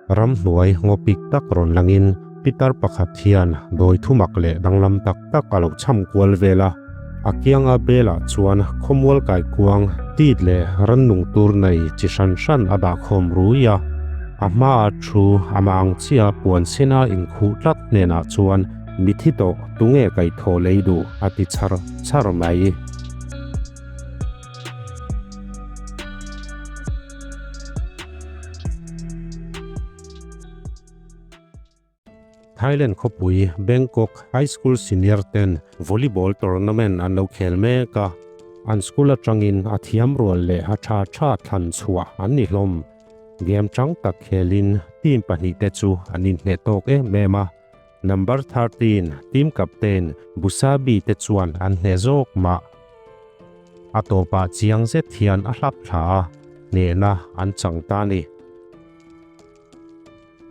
Ramhnuai ngawpik tak rawn langin pitar pakhat hian dawi thumak leh danglam tak tak a lo cham kual vel a. A kianga belah chuan khawmual kaikuang, tit leh rannung tur nei chi hran hran a dah khawm rui a. A hmaa thu amah ang chiah puan sena inkhuh tlat hnenah chuan mithi tawh tunge kaihthawh lei duh a ti char char mai. Thailand khawpui Bangkok High School Senior ten Volleyball Tournament an lo khel mek a, an school atangin a thiam rual leh a tha tha thlan chhuah an ni hlawm. Game chang tak khelin team pahnihte chu an inhneh tawk em em a, Number 13 team captain Busabi te chuan an hneh zawk mah. A tawpah chiang zet hian a hlap thla a, hnehna an chang ta a ni.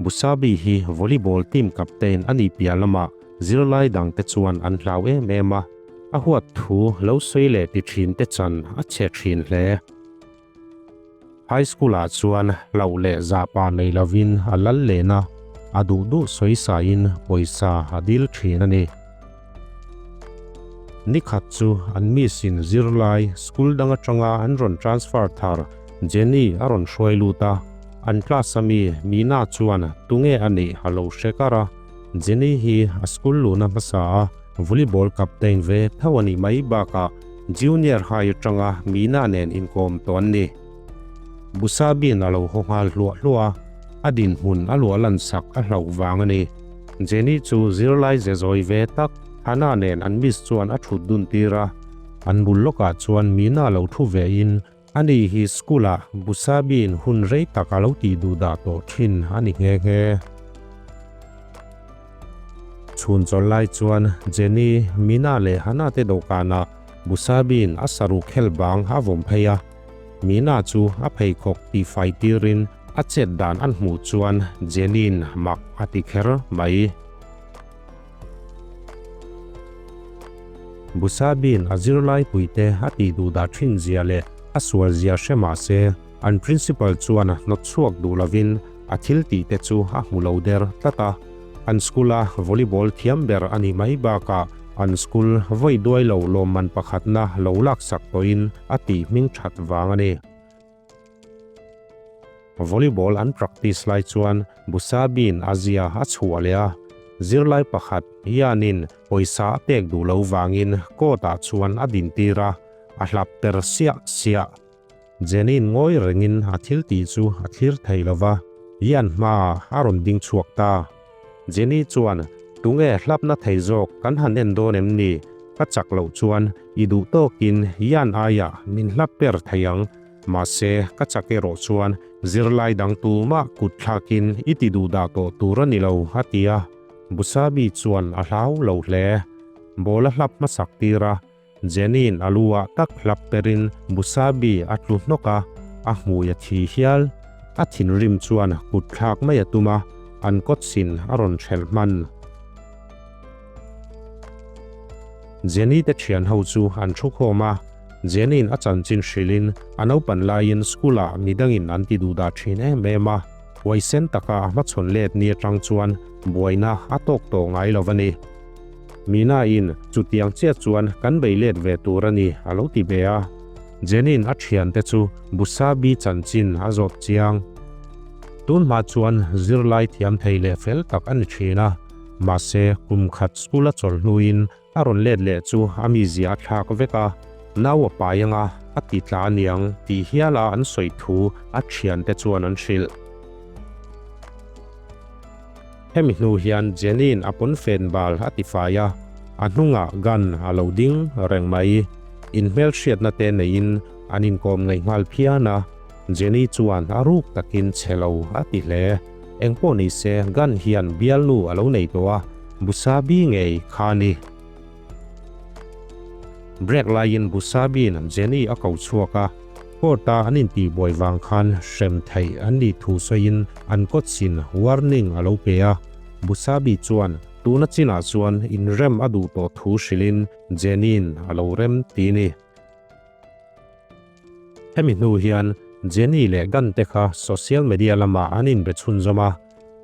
Busabi hi volleyball team captain a nih piah lamah zirlai dangte chuan an hlau em em a, a huat thu lo sawi leh ti thin te chan a chhe thin hle. High school ah chuan hlauh leh zahpa nei lovin a lal len a, a duh duh sawi sain pawisa a dil thin a ni. Nikhat chu an miss in zirlai school dang atanga an rawn transfer thar Jenny a rawn hruai lut a, an class a mi Mina chuan tunge a nih a lo hre kar a, Jenny hi a school luhna hmasa a volleyball captain ve tho a nih mai bakah junior high atanga Mina nen inkawm tawh an ni. Busabin a lo haw nghal hluah hluah a, a dinhmun a luah lan sak a hlauh vang a ni. Jenny chu zirlai ze zawi ve tak Hannah nen an miss chuan a thut dun tir a, an bul lawkah chuan Mina lo thu ve in Ani hi school-ah Busabiin hun rei tak a lo tih duh dah tawh thin a ni nghe nghe. Chhun chawl lai chuan Jenny, Mina leh Hannah te dawhkanah Busabiin a saruh khel bang a vawm phei a. Mina chu a pheikhawk tihfai tirin a chet dan an hmuh chuan Jenny-in mak a ti kher mai. Busabin a zirlai puite a tih duh dah thin zia leh a sual zia hre mah se, an principal chuan hnawt chhuak duh lovin a thil tih te chu a hmu lo der tlat a. An school-a volleyball thiam ber a nih mai bakah an school vawi duai lo lawmman pakhatna lo laksak tawhin a tih hming that vang a ni. Volleyball an practice lai chuan Busabin a zia a chhuah leh a, zirlai pakhat hianin pawisa a pek duh lo vangin court ah chuan a din tir a, a hlap per siah siah. Jenny-in ngawi rengin a thil tih chu a thlir thei lo va, Yan hmaah a rawn ding chhuak ta. Jenny chuan, Tunge hlapna thei zawk kan han en dawn em ni? Ka chak loh chuan i duh tawkin Yan aiah min hlap per thei ang. Mahse, ka chak erawh chuan zirlai dang tumah kut thlakin i ti duh dah tawh tur a ni lo, a ti a. Busabi chuan a hlau lo hle. Ball a hlap hmasak tir a, Jenny-in a lu ah tak hlap perin Busabi a tlu hnawk a, a hmui a thi hial. A thinrim chuan kut thlak mai a tum a, an kawtsin a rawn hrelh hman. Jenny te thian ho chu an thu khawm a, Jenny-in a chanchin hrilhin a naupan laiin school-ah midangin an ti duh dah thin em em a, huaisen taka a hmachhawn let ni atang chuan buaina a tawk tawh ngai lo a ni. Mina-in chutiang chiah chuan kan bei let ve tur a ni a lo ti ve a, Jenny-in a thiante chu Busabi chanchin a zawt chiang. Tun hma chuan zirlai thiam thei leh fel tak a ni thin a, mahse kum khat school a chawlh hnuin a rawn let leh chu a mizia a thlak vek a, nau a pai anga a ti tla aniang tih hiala an sawi thu a thiante chuan an hrilh. Hemi hnu hian Jenny-in a pawnfen bal a ti fai a, a hnungah gun a lo ding reng mai. Inhmelhriatna te neiin an inkawm ngei nghal phian a, Jenny chuan a ruk takin chhe lo a ti hle. Engpawh ni se gun hian bialnu a lo nei tawh a, Busabi ngei kha a ni. Break laiin Busabi'n Jenny a ko chhuak a, court-a an intihbuai vang khan hrem theih an nih thu sawiin an kawtsin warning a lo pe a. Busabi chuan tuna chinah chuan inrem a duh tawh thu hrilhin Jenny-in a lo rem ti ni. Hemi hnu hian Jenny leh Gunn te kha social media lamah an inbe chhunzawm a.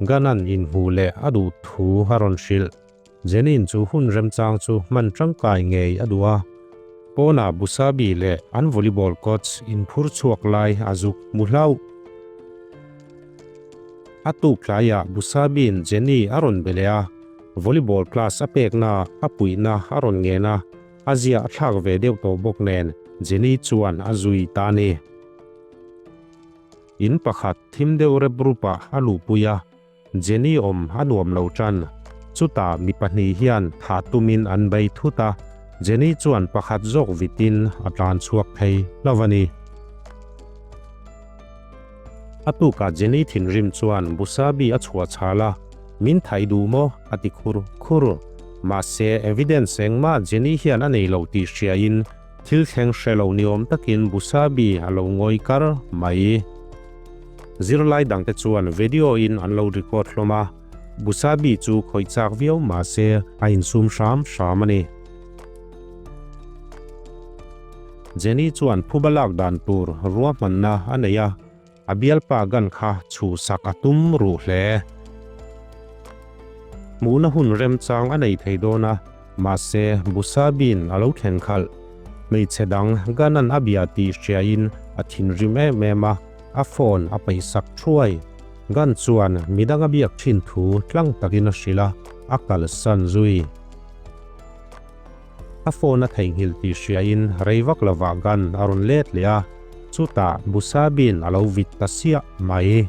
Gunn-a'n inhmuh leh a duh thu a rawn hrilh. Jenin chu hun remchang chu hman tangkai ngei a duh a. Pawnah Busabi leh an volleyball coach inphur chhuak lai a zuk hmu hlauh. A tuk tlaiah Busabi'n Jenny a rawn be leh a, volleyball class a pekna a puihna a rawn ngen a, a ziah a thlak ve deuh tawh bawk nen Jenny chuan a zui ta a ni. In pakhat thim deuh rep rup ah a luhpui a, Jenny awm a nuam lo tan. Chutah mi pahnih hian thah tumin an bei thut a, Jenny chuan pakhat zawk vitin a tlan chhuak thei hlauh a ni. A tukah Jenny thinrim chuan Busabi a chhuah chhal a, Min thaih duh maw? a ti khur khur. Mahse, evidence engmah Jenny hian a nei lo tih hriain Thil thleng hre lo ni awm takin Busabi a lo ngawi kar mai. Zirlai dangte chuan video in an lo record hlawm a, Busabi chu khawih chak viau mah se a insum hram hram a ni. Jenny chuan phuba lak dan tur ruahmanna a nei a. A bialpa gun kha chhuhsak a tum ruh hle. Hmuhna hun remchang a nei thei dawn a, mahse Busabi'n a lo thlen khalh. Hmeichhe dang gun-a'n a bia tih hriain a thinrim em em a, a phone a paihsak thuai. Gun chuan midang a biak thin thu tlang takin a hrilh a, a kalsan zui. A phone a theihnghilh tih hriain rei vak lovah gun a rawn let leh a, chutah Busabi'n a lo vit ta siah mai.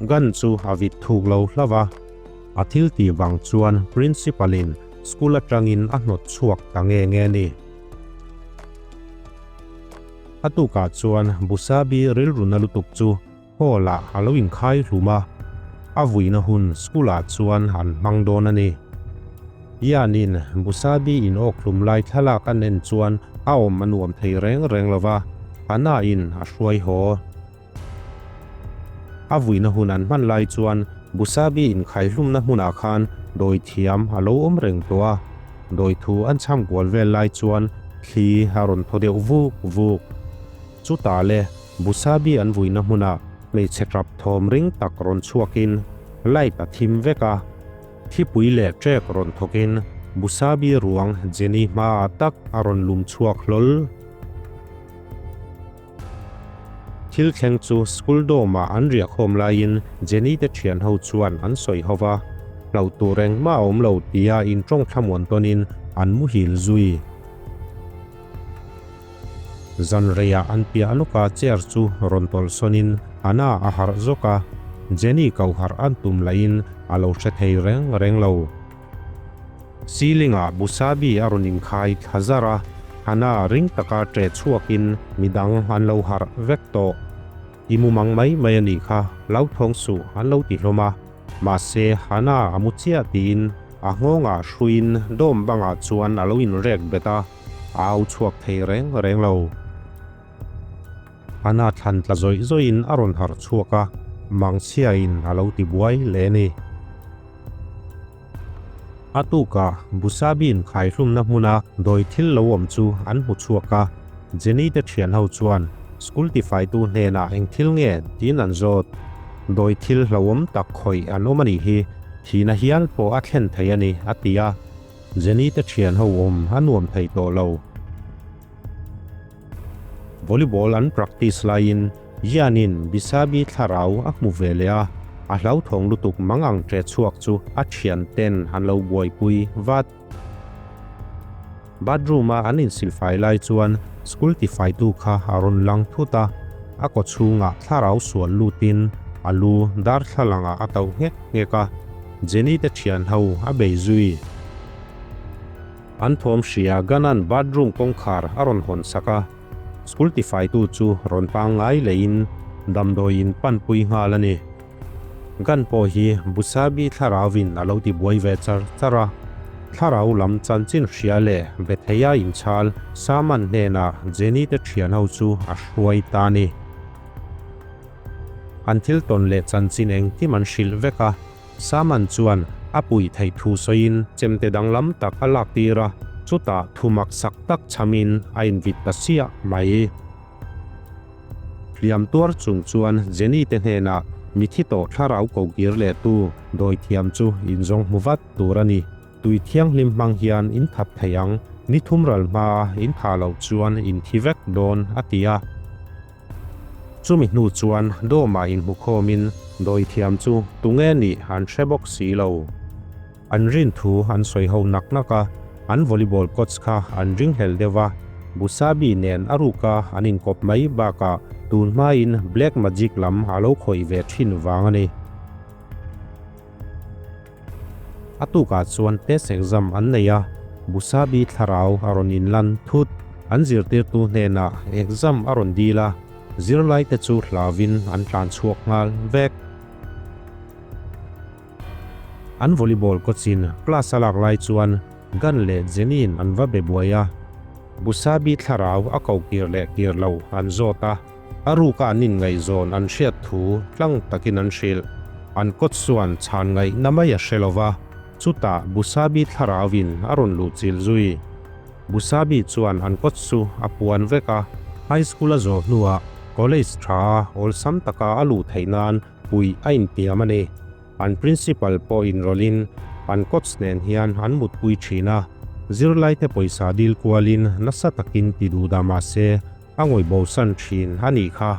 Gun chu a vit thuk lo hlauh a, a thil tih vang chuan Principal-in school atangin a hnawt chhuak ta nge nge ni. A tukah chuan Busabi rilru na lutuk chu Hall ah a lo inkhai hlum a, a vuina hun school ah chuan an hmang dawn a ni. Ian-in Busabi in awk hlum lai thlalak a nen chuan a awm a nuam thei reng reng lo va, Hannah-in a hruai haw. A vuina hun an hman lai chuan Busabi inkhai hlumna hmunah khan dawi thiam a lo awm reng tawh a, dawi thu an chham kual vel lai chuan thli a rawn thaw deuh vuk vuk. Chutah le Busabi an vuina hmunah hmeichhe tap thawm ring tak rawn chhuakin light a thim vek a, thipui leh ṭek rawn thawkin Busabi ruang Jenny hmaah tak a rawn lum chhuak hlawl. Thil thleng chu school dorm-ah an riah khawm laiin Jenny te ṭhian ho chuan an sawi ho va, hlauh tur engmah a awm lo tia inṭawng thlamuan tawnin an muhil zui. Zan reiah an piah lawka chair chu rawn tawlh sawnin Anna a harh zawk a, Jenny ko harh an tum lahin a lo hre thei reng reng lo. Ceiling-ah Busabi a rawn inkhai thla zar a, Anna ring taka ṭe chhuakin midang an lo harh vek tawh. I mumang mai mai a nih kha, hlauthawng suh an lo ti hlawm a, mahse Hannah a mu chiah tiin a nghawngah hruiin dawm bangah chuan a lo inrek bet a. A au chhuak thei reng reng lo. Hannah thlan tla zawih zawihin a rawn harh chhuak a, mangchhiain a lo ti buai leh a ni. A tukah Busabi'n khaihlumna hmuna dawi thil lo awm chu an hmu chhuak a, Jenny te thian ho chuan school tifaitu hnenah eng thil nge tiin an zawt. Dawi thil hlauhawm tak khawih an awm a nih hi, thihna hial pawh a thlen thei a ni, a ti a. Jenny te thian ho awm a nuam thei tawh lo. Volleyball an practice laiin Jian-in Bisabi thlarau a hmu ve leh a, a hlauthawng lutuk mang ang ṭe chhuak chu a thian ten an lo buaipui vat. Bathroom-a an insilfai lai chuan school tifaitu kha a rawn lang thut a, a kawchhungah thlarau sual lutin a lu darthlalangah a tauh nghek nghek a. Jenny te thian ho a bei zui. An thawm hria Gunn-a'n bathroom kawngkhar a rawn hawn sak a, school tifaitu chu rawn pangngai leiin damdawiin panpui nghal a ni. Gunn pawh hi Busabi thlarauvin a lo ti buai ve char char a, thlarau lam chanchin hria leh be theia inchhal Saman hnenah Jenny te thian ho chu a hruai ta a ni. An thil tawn leh chanchin engkim an hrilh vek a, Saman chuan a puih theih thu sawiin chemte danglam tak a lak tir a, chutah thu maksak tak chhamin a invit ta siah mai. Hliam tuar chung chuan Jenny te hnenah Mithi tawh thlarau ko kir leh tu dawithiam chu in zawng hmu vat tur a ni. Tui thianghlim hmang hian in that thei ang, ni thum ral hmaa in thah loh chuan in thi vek dawn, a ti a. Chumi hnu chuan dawmah inhmukhawmin dawithiam chu tunge nih an hre bawk si lo. An rin thu an sawi ho nak nak a, an volleyball coach kha an ringhlel deuh a, Busabi nen a ruka an inkawp mai bakah tun hmain black magic lam a lo khawih ve thin vang a ni. A tukah chuan test exam an nei a, Busabi thlarau a rawn inlan thut. An zirtirtu hnenah exam a rawn dil a, zirlaite chu hlauvin an tlan chhuak nghal vek. An volleyball coach-in class a lak lai chuan Gun leh Jenny-in an va be buai a, Busabi thlarau a ko kir leh kir lo an zawt a, a ruka an inngaihzawn an hriat thu tlang takin an hrilh. An coach chuan chhan ngaihna mai a hre lo va, chutah Busabi thlarauin a rawn luh chilh zui. Busabi chuan an coach chu a puan vek a, high school a zawh hnuah college tha a awlsam taka a luh theih nan puih a intiam a ni. An principal pawh inrawlhin an coach nen hian an mutpui thin a, zirlaite pawisa dil kualin nasa takin ti duh dah mah se a ngawih bosan thin a nih kha.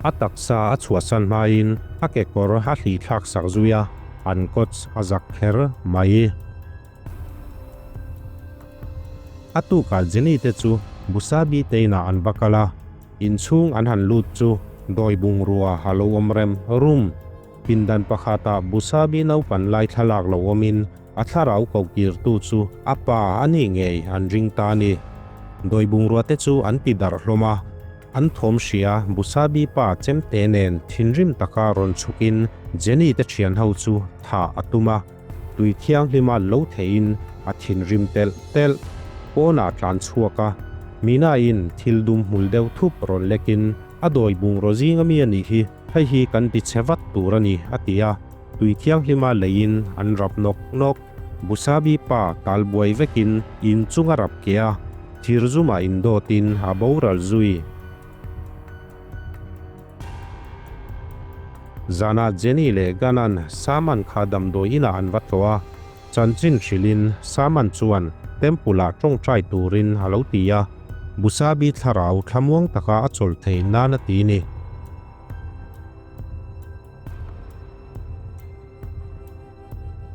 A taksa a chhuahsan hmain a kekawr a hlih thlak sak zui a, an coach a zak kher mai. A tukah Jenny te chu Busabi te inah an va kal a. Inchhung an han lut chu dawi bungrua a lo awm rem rum. Pindan pakhatah Busabi naupan lai thlalak lo awmin a thlarau ko kirtu chu a pa a nih ngei an ring ta a ni. Dawi bungrua te chu an ti darh hlawm a, an thawm hria Busabi pa chemte nen thinrim taka rawn chhukin Jenny te thian ho chu thah a tum a. Tui thianghlima lo theihin a thinrim telh telh. Pawnah tlan chhuak a, Mina-in thil dum hmul deuh thup rawn lekin, A dawi bungraw zing ami a nih hi, hei hi kan ti chhe vat tur a ni, a ti a. Tui thianghlima leiin an rap nawk nawk. Busabi pa tal buai vekin in chung a rap ke a, thir zumah indawtin a boral zui. Zanah Jenny leh Gun-a'n Saman kha damdawi inah an va tlawh a, chanchin hrilhin Saman chuan Temple-ah tawngtai turin a lo ti a, Busabi thlarau thlamuang taka a chawl theih nan a ti ni.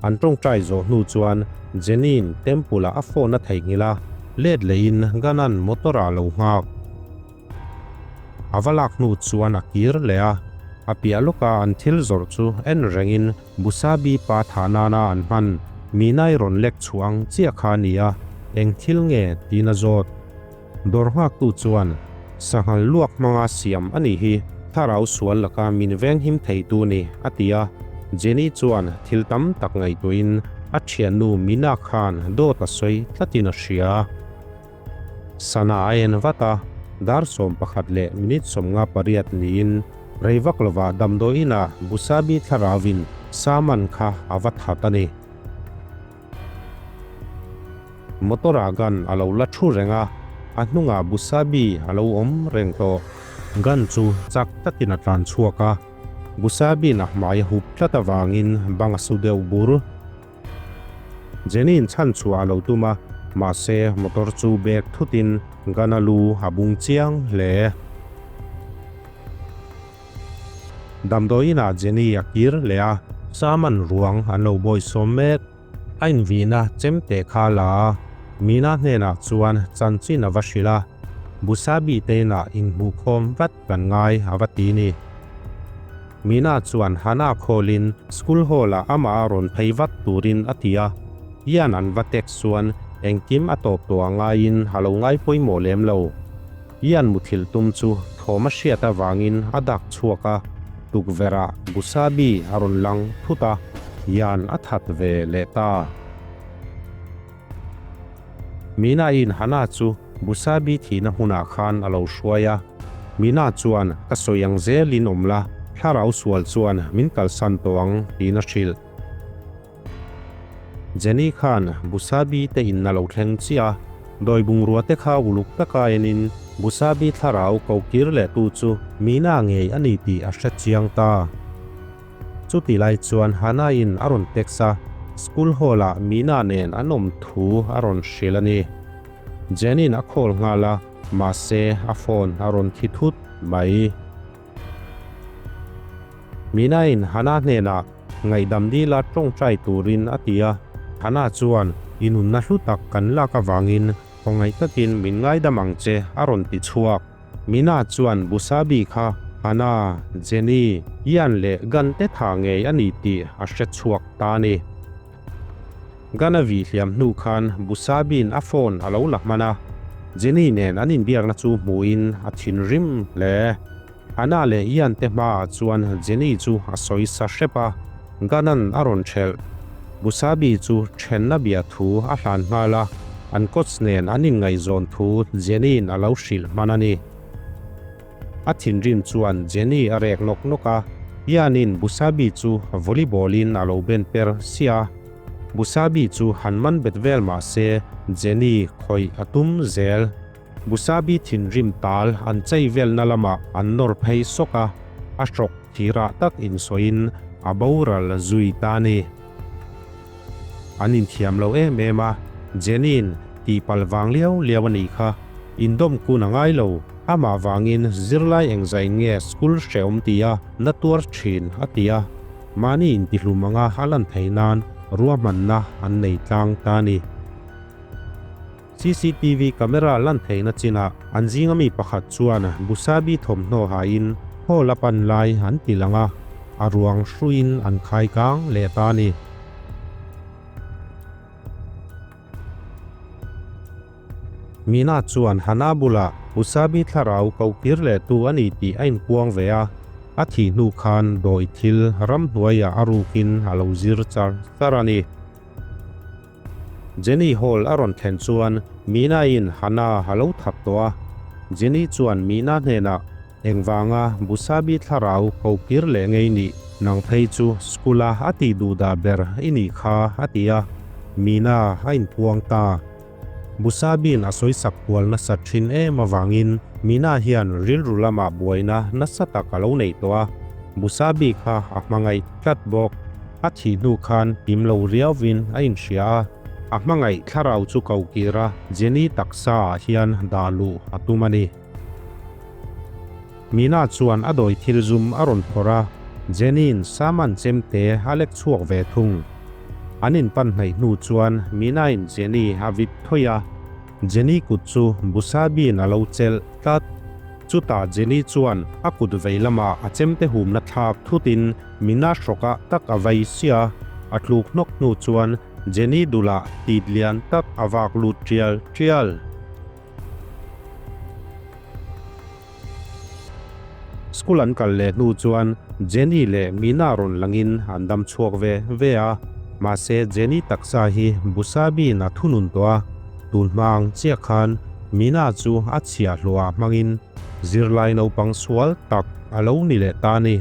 An tawngtai zawh hnu chuan Jenny-in Temple-ah a phone a theihnghilh a, let lehin Gun-a'n motor-ah a lo nghak. A va lak hnu chuan a kir leh a, a piah lawka an thil zawrh chu en rengin Busabi pa thah nana an hman Minai rawn lek chhuah ang chiah kha a ni a, eng thil nge tiin a zawt. Dawr nghaktu chuan, Sanghal luak hmanga siam a nih hi, thlarau sual laka min venghim theitu ni, a ti a. Jenny chuan thil tam tak ngaihtuahin a thiannu Mina khan dawt a sawi tlatin a hria. Sana a en vat a, dar 11 leh minute 58 niin rei vak lovah damdawi inah Busabi thlarauvin Saman kha a va that a ni. Motor-ah Gun a lo la thu reng a, a hnungah Busabi a lo awm reng tawh. Gun chu chak takin a tlan chhuak a, Busabi'n a hmai a hup tlat avangin bang a su deuh bur. Jenny-in chhan chhuah a lo tum a, mahse motor chu bag thutin Gun-a lu a bung chiang hle. Damdawiinah Jenny a kir leh a, Saman ruang an lo bawisawm mek. A invihna chemte kha la a, Mina hnenah chuan chanchin a va hrilh a, Busabi te inah inhmuhkhawm vat kan ngai a va ti ni. Mina chuan Hannah khawlin school hall-ah amah a rawn phei vat turin a ti a, Ian an va text chuan engkim a tawp tawh a ngaiin a lo ngai pawimawh lem lo. Ian muthilh tum chu thawm a hriat avangin a dak chhuak a, tukverh-ah Busabi a rawn lang thut a, Ian a that ve leh ta. Mina-in Hannah chu Busabi thihna hmunah khan a lo hruai a. Mina chuan, Ka sawi ang zelin awm la, thlarau sual chuan min kalsan tawh ang, tiin a hrilh. Jenny khan Busabi te in a lo thleng chiah a, dawi bungrua te kha uluk taka enin Busabi thlarau ko kir leh tu chu Mina ngei a ni tih a hre chiang ta. Chuti lai chuan Hannah-in a rawn text a, school hall-ah Mina nen an awm thu a rawn hrilh a ni. Jenny-in a call nghal a, mahse a phone a rawn thi thut mai. Mina-in Hannah hnenah ngaihdam dila tawngtai turin a ti a. Hannah chuan, I nunna hlu tak kan lak avangin khawngaih takin min ngaidam ang che a rawn ti chhuak. Mina chuan Busabi kha Hannah, Jenny, Ian leh Gan te tha ngei a ni tih a hre chhuak ta a ni. Gan a vih hliam hnu khan Busabi'n a phone a lo la hman a, Jenny nen an inbiakna chu hmuhin a thinrim hle. Hannah leh Ian te hmaah chuan Jenny chu a sawi sa hrep a, Gun-a'n a rawn ṭhelh. Busabi chu ṭhenna bia thu a hlan nghal a, an coach nen an inngaihzawn thu Jenny-in a lo hrilh hman a ni. A thinrim chuan Jenny a rek nawk nawk a, Ian-in Busabi chu volleyball-in a lo ben per sia. Busabi chu han man bet vel mah se Jenny khawih a tum zel. Busabi thinrim tal an chei velna lamah an nawr phei sawk a, a hrawk thirah tak insawiin a boral zui ta a ni. An inthiam lo em em a, Jenny-in tihpalh vang liau liau a nih kha. Indawm kun a ngai lo, amah vangin zirlai engzah-in nge school hrehawm tia na tuar thin a ti a, mahni intihlum anga a lan theih nan ruahmanna an nei tlang ta a ni. Cctv camera lan theihna chinah an zinga mi pakhat chuan Busabi thawmhnaw hain hall a pan lai an ti lang a, a ruang hruiin an khai kang leh ta a ni. Mina chuan Hana bulah Busabi thlarau ko kir leh tu a ni tih a inpuang ve a, a thih hnu khan dawi thil ramhnuaiah a rukin a lo zir char char a ni. Jenny Hall a rawn thlen chuan Mina-in Hannah a lo thap tawh a. Jenny chuan Mina hnenah, Engvanga Busabi thlarau ko kir leh ngei nih, nang phei chu school-a a tih duh dah ber i nih kha, a ti a. Mina a inpuang ta. Busabi'n a sawisak kual nasa thin em avangin Mina hian rilru lamah buaina nasa tak a lo nei tawh a. Busabi kha a hmangaih tlat bawk. A thih hnu khan pim lo riauvin a inhria a, a hmangaih thlarau chu ko kir a, Jenny taksa ah hian dah luh a tum a ni. Mina chuan a dawi thil zum a rawn phawrh a, Jenny-in saman chemte a lek chhuak ve thung. An inpan hnaih hnu chuan Mina-in Jenny a vit thawih a, Jenny kut chu Busabi'n a lo chelh tlat. Chutah Jenny chuan a kut vei lamah a chemte humna thlak thutin Mina hrawkah tak a vai sia, a tluk hnawk hnu chuan Jenny dulah tit lian tak a vak lut tial tial. School an kal leh hnu chuan Jenny leh Mina rawn langin an dam chhuak ve ve a, mahse Jenny taksa hi Busabi'n a thunun tawh a, tun hma ang chiah khan Mina chu a chhiahhlawhah hmangin zirlai naupang sual tak a lo ni leh ta a ni.